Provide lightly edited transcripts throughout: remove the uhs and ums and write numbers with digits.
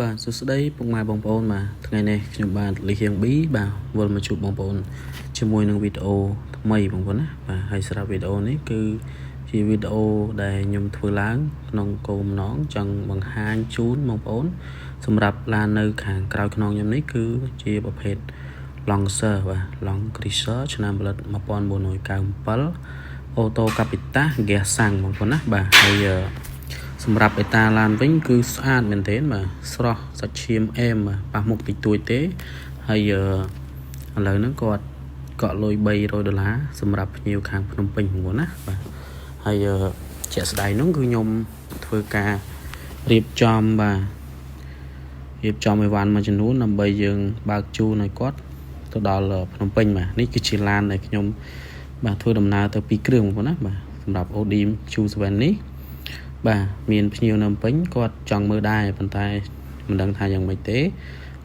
បាទសួស្តីពុកម៉ែបងប្អូនបាទថ្ងៃនេះខ្ញុំបាទលីហៀងប៊ីបាទវិលមកជួបបងប្អូនជាមួយនឹងវីដេអូថ្មីបងប្អូនណាបាទហើយសម្រាប់វីដេអូនេះគឺជាវីដេអូដែលខ្ញុំធ្វើឡើងក្នុងគោលបំណងចង់បង្ហាញជូនបងប្អូនសម្រាប់ឡាននៅខាងក្រោយខ្នងខ្ញុំនេះគឺជាប្រភេទ Lancer បាទ Land Cruiser ឆ្នាំផលិត1997 Auto Capita ហ្គាសសាំងបងប្អូនណាបាទហើយសម្រាប់អេតាឡានវិញគឺស្អាតមែនទែនបាទស្រស់សាច់ឈាមអែមបាទប៉ះមុខតិចតួចទេហើយឥឡូវហ្នឹងគាត់កក់លុយ300ដុល្លារសម្រាប់ភ្ញៀវខាងភ្នំពេញបងប្អូនណាបាទហើយជាក់ស្ដែងនោះគឺខ្ញុំធ្វើការរៀបចំបាទរៀបចំអីវ៉ាន់មួយចំនួនដើម្បីយើងបើកជូនឲ្យគាត់ទៅដល់ភ្នំពេញបាទនេះគឺជាឡានដែលខ្ញុំបាទធ្វើដំណើរទៅពីរគ្រឿងបងប្អូនណាបាទសម្រាប់ Audi Q7 នេះបាទមានភ្ញៀវនៅពេញគាត់ចង់មើលដែរប៉ុន្តែមិនដឹងថាយ៉ាងម៉េចទេក៏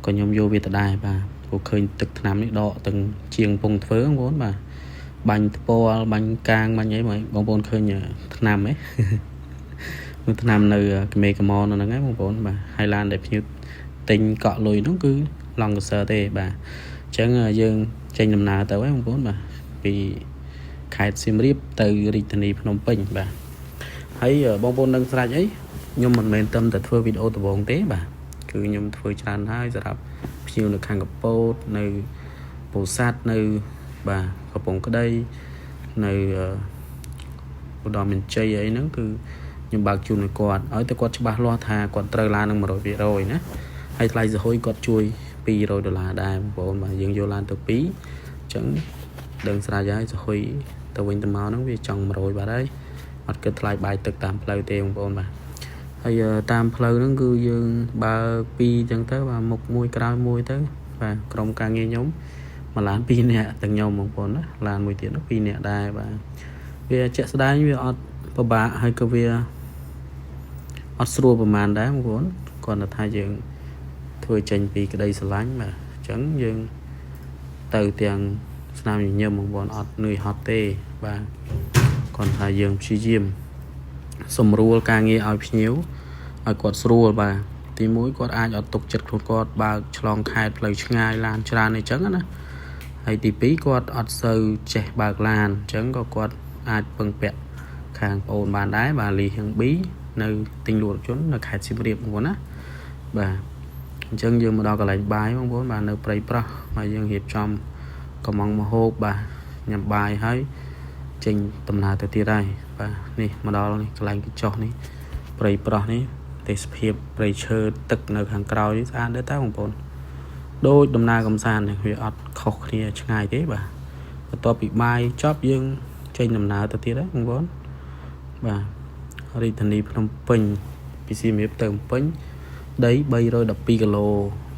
ខ្ញុំយកវាទៅដែរបាទព្រោះឃើញទឹកថ្នាំនេះដកទាំងជាងពងធ្វើបងប្អូនបាទបាញ់ថ្ពាល់បាញ់កាងបាញ់អីបងប្អូនឃើញថ្នាំហ៎មើលថ្នាំនៅកមេកមនៅហ្នឹងឯងបងប្អូនបាទហើយឡានដែលភ្ញៀវទិញកក់លុយនោះគឺ Land Cruiser ទេបាទអញ្ចឹងយើងចេញដំណើរទៅហើយបងប្អូនបាទពីខេត្តសៀមរាបទៅរាជធានីភ្នំពេញបាទហើយបងប្អូននឹងស្រេចអីខ្ញុំមិនមែនត្រឹមតែធ្វើវីដេអូដំបូងទេបាទគឺខ្ញុំធ្វើច្រើនហើយសម្រាប់ភ្ញៀវនៅខាងកពតនៅពោធិ៍សាត់នៅបាទកំពង់ក្តីនៅឧត្តរមានជ័យអីហ្នឹងគឺខ្ញុំបើកជូនឲ្យគាត់ឲ្យតែគាត់ច្បាស់លាស់ថាគាត់ត្រូវឡាននឹង100%ណាហើយថ្លៃសហុយគាត់ជួយ200ដុល្លារដែរបងប្អូនបាទយើងយកឡានទៅ2អញ្ចឹងដឹងស្រេចហើយសហុយទៅវិញទៅមកហ្នឹងវាចង់100បាត់ហើយអត់គិតថ្លៃបាយទឹកតាមផ្លូវទេបងប្អូនបាទហើយតាមផ្លូវហ្នឹងគឺយើងបើកពីរអញ្ចឹងទៅបាទមុខមួយក្រោយមួយទៅបាទក្រុមការងារខ្ញុំមួយឡាន2នាក់ទាំងខ្ញុំបងប្អូនណាឡានមួយទៀតនោះ2នាក់ដែរបាទវាជាក់ស្ដែងវាអត់ពិបាកហើយក៏វាអត់ស្រួលប្រហែលដែរបងប្អូនគ្រាន់តែថាយើងធ្វើចេញពីក្តីស្រឡាញ់បាទអញ្ចឹងយើងទៅទាំងស្នាមញញឹមបងប្អូនអត់នឿយហត់ទេបាទគ្រាន់ថាយើងព្យាយាមសម្រួលការងារឲ្យភ្ញៀវឲ្យគាត់ស្រួលបាទទីមួយគាត់អាចអត់ទុកចិត្តខ្លួនគាត់បើកឆ្លងខេត្តផ្លូវឆ្ងាយឡានច្រើនអីចឹងណាហើយទី2គាត់អត់សូវចេះបើកឡានអញ្ចឹងក៏គាត់អាចពឹងពាក់ខាងប្អូនបានដែរបាទលីហឹងប៊ីនៅទិញលក់រថយន្តនៅខេត្តសៀមរាបបងប្អូនណាបាទអញ្ចឹងយើងមកដល់កន្លែងបាយបងប្អូនបាទនៅព្រៃប្រោះបាទយើងរៀបចំកំងមហូបបាទញ៉ាំបាយហើយចេញដំណើរទៅទៀតហើយបាទនេះមកដល់នេះកន្លែងកញ្ចុះនេះព្រៃប្រោះនេះទេសភាពព្រៃឈើទឹកនៅខាងក្រោយនេះស្អាតដែរតើបងប្អូនដូចដំណើរកំសាន្តនេះវាអត់ខុសគ្នាឆ្ងាយទេបាទបន្ទាប់ពីបាយចប់យើងចេញដំណើរទៅទៀតហើយបងប្អូនបាទរាជធានីភ្នំពេញពីសៀមរាបទៅភ្នំពេញដី312គីឡូ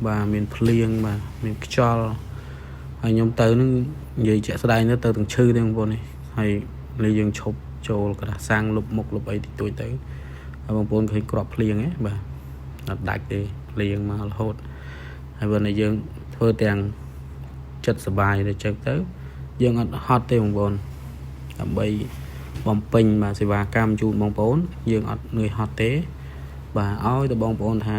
បាទមានភ្លៀងបាទមានខ្យល់ហើយខ្ញុំទៅនឹងនិយាយជាក់ស្ដែងទៅទៅទាំងឈឺទេបងប្អូននេះហើយនេះយើងឈប់ចូលក្រាស់សាំងលុបមុខលុបអីតិចតួចទៅហើយបងប្អូនឃើញក្របភ្លៀងហ៎បាទអត់ដាច់ទេភ្លៀងមករហូតហើយបើនេះយើងធ្វើទាំងចិត្តសបាយទៅចឹងទៅយើងអត់ហត់ទេបងប្អូនដើម្បីបំពេញបាទសេវាកម្មជូនបងប្អូនយើងអត់នឿយហត់ទេបាទឲ្យទៅបងប្អូនថា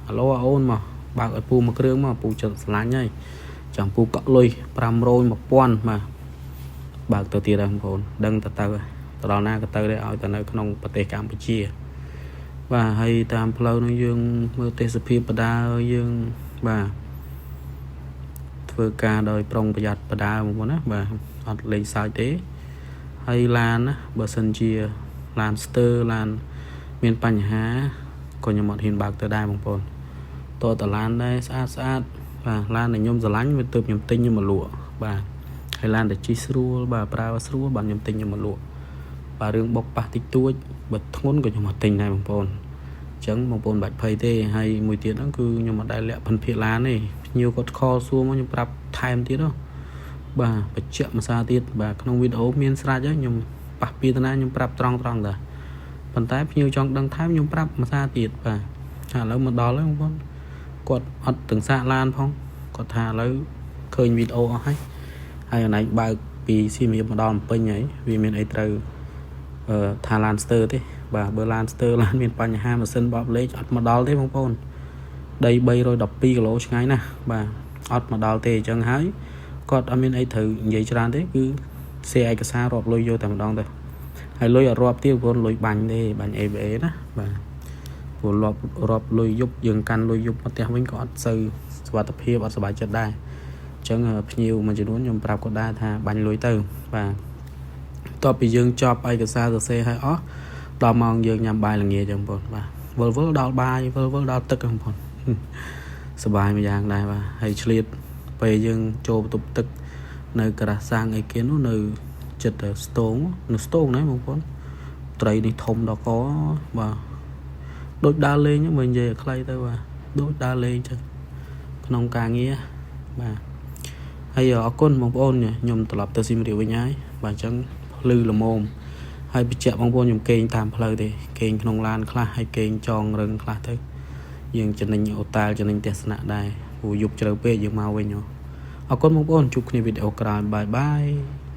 អាឡូអូនមកបើកឲ្យពូមួយគ្រឿងមកពូចិត្តស្រឡាញ់ហើយចង់ពូកក់លុយ500 1000បាទបើកទៅទៀតហើយបងប្អូនដឹងទៅទៅទៅដល់ណាក៏ទៅដែរឲ្យទៅនៅក្នុងប្រទេសកម្ពុជាបាទហើយតាមផ្លូវនឹងយើងមើលទេសភាពបដាយើងបាទធ្វើការដោយប្រុងប្រយ័ត្នបដាបងប្អូនណាបាទអត់លេងសើចទេហើយឡានណាបើសិនជាឡានស្ទើឡានមានបញ្ហាក៏ខ្ញុំអត់ហ៊ានបើកទៅដែរបងប្អូនតតឡានដែរស្អាតស្អាតបាទឡានដែលខ្ញុំស្រឡាញ់វាទើបខ្ញុំទិញខ្ញុំមកលក់បាទហើយឡានដែលជិះស្រួលបាទប្រើស្រួលបាទខ្ញុំទិញខ្ញុំមកលក់បាទរឿងបុកប៉ះតិចតួចបើធ្ងន់ក៏ខ្ញុំអត់ទិញដែរបងប្អូនអញ្ចឹងបងប្អូនបាច់ភ័យទេហើយមួយទៀតហ្នឹងគឺខ្ញុំអត់ដែលលាក់ភិនភាគឡានទេភ្ញៀវគាត់ call សួរមកខ្ញុំប្រាប់ថែមទៀតហ៎បាទបញ្ជាក់មួយសារទៀតបាទក្នុងវីដេអូមានស្រាច់ហើយខ្ញុំប៉ះពីតាណាខ្ញុំប្រាប់ត្រង់ត្រង់តាប៉ុន្តែភ្ញៀវចង់ដឹងថែមខ្ញុំប្រាប់មួយសារទៀតបាទឥឡូវមកដល់ហើយបងប្អូនគាត់អត់ទាំងសាកឡានផងគាត់ថាឥឡូវឃើញវីដេអូអស់ហើយហើយអនឯងបើកពីសៀមរាបមកដល់ភ្នំពេញហើយវាមានអីត្រូវអឺថាឡានស្ទើទេបាទបើឡានស្ទើឡានមានបញ្ហាម៉ាស៊ីនបបលេខអត់មកដល់ទេបងប្អូន ដី312គីឡូឆ្ងាយណាស់បាទអត់មកដល់ទេអញ្ចឹងហើយគាត់អត់មានអីត្រូវនិយាយច្រើនទេគឺសេឯកសាររាប់លុយយកតែម្ដងទៅហើយលុយអត់រាប់ទៀតព្រោះលុយបាញ់ទេបាញ់ ABA ណាបាទព្រោះរាប់រាប់លុយយប់យើងកាន់លុយយប់មកផ្ទះវិញក៏អត់សូវសុវត្ថិភាពអត់សប្បាយចិត្តដែរអញ្ចឹងភ្ញៀវមួយចំនួនខ្ញុំប្រាប់គាត់ដែរថាបាញ់លុយទៅបាទបន្ទាប់ពីយើងចប់ឯកសារសរសេរឲ្យអស់ដល់ម៉ោងយើងញ៉ាំបាយល្ងាចចឹងបងបាទវិលវិលដល់បាយវិលវិលដល់ទឹកហ្នឹងបងសប្បាយមួយយ៉ាងដែរបាទហើយឆ្លៀតពេលយើងចូលបន្ទប់ទឹកនៅក្រាស់សាំងអីគេនោះនៅចិត្តស្ទងនៅស្ទងណាបងប្អូនត្រីនេះធំដល់កបាទដូចដើរលេងមើលនិយាយឲ្យខ្លីទៅបាទដូចដើរលេងចឹងក្នុងការងារបាទហើយអរគុណបងប្អូនខ្ញុំត្រឡប់ទៅសៀមរាបវិញហើយបាទអញ្ចឹងភ្លឺល្មមហើយបញ្ជាក់បងប្អូនខ្ញុំគេងតាមផ្លូវទេគេងក្នុងឡានខ្លះហើយគេងចងរឹងខ្លះទៅយើងចំណេញអូតែលចំណេញទស្សនៈដែរព្រោះយប់ជ្រៅពេកយើងមកវិញអរគុណបងប្អូនជួបគ្នាវីដេអូក្រោយ bye bye.